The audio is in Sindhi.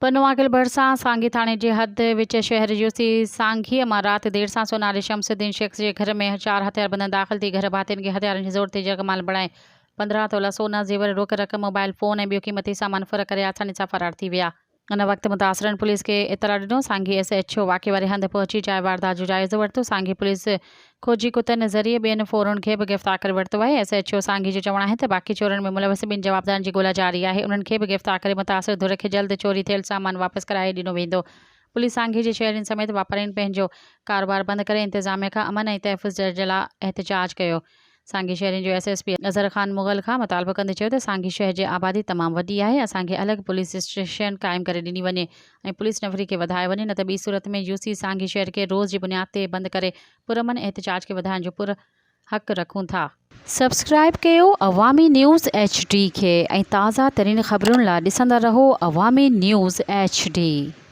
پنوعاقل ڀرسان سانگي ٿاڻي جي حد وچ شهر يوسي سانگيء مان رات دير سان سوناري شمس الدين شيخ جي گهر ۾ چار هٿياربندن داخل ٿي گهر ڀاتين کي هٿيارن جي زور تي يرغمال بڻائي 15 تولا سونا، زيور، روڪ رقم، موبائل فون ۽ ٻيو قيمتي سامان ڦر ڪري آساني سان فرار ٿي ويا. ان وقت متاثرن پوليس کي اطلاع ڏنو، سانگي ايس ايڇ او واقعي واري هنڌ پهچي جاء واردات جو جائزو ورتو، سانگي پوليس کوجي ڪتن ذريعي ٻين ڦورن کي به گرفتار ڪري ورتو آهي، ايس ايڇ او سانگي جو چوڻ آهي ته باقي چورن ۾ ملوث ٻن جوابدارن جي ڳولا جاري آهي، انهن کي به گرفتار ڪري متاثر ڌر کي جلد چوري ٿيل سامان واپس ڪرائي ڏنو ويندو، پوليس سانگي جي شهرين سميت واپارين پنهنجو ڪاروبار بند ڪري انتظاميه کان امن ۽ تحفظ جي لاء احتجاج ڪيو. سانگي شهرين جو S S P Azhar Khan Mughal کان مطالبو ڪندي چيو ته سانگي شهر جي آبادي تمام وڏي آهي اسان کي الڳ پوليس اسٽيشن قائم ڪري ڏني وڃي ۽ پوليس نفري کي وڌايو وڃي نه ته ٻي صورت ۾ يو سي سانگي شهر کي روز جي بنياد تي بند ڪري پرامن احتجاج کي وڌائڻ جو پر حق رکون ٿا. سبسڪرائيب ڪيو عوامي نيوز ايڇ ڊي کي ۽ تازه ترين خبرن لا ڏسندا رهو عوامي نيوز ايڇ ڊي.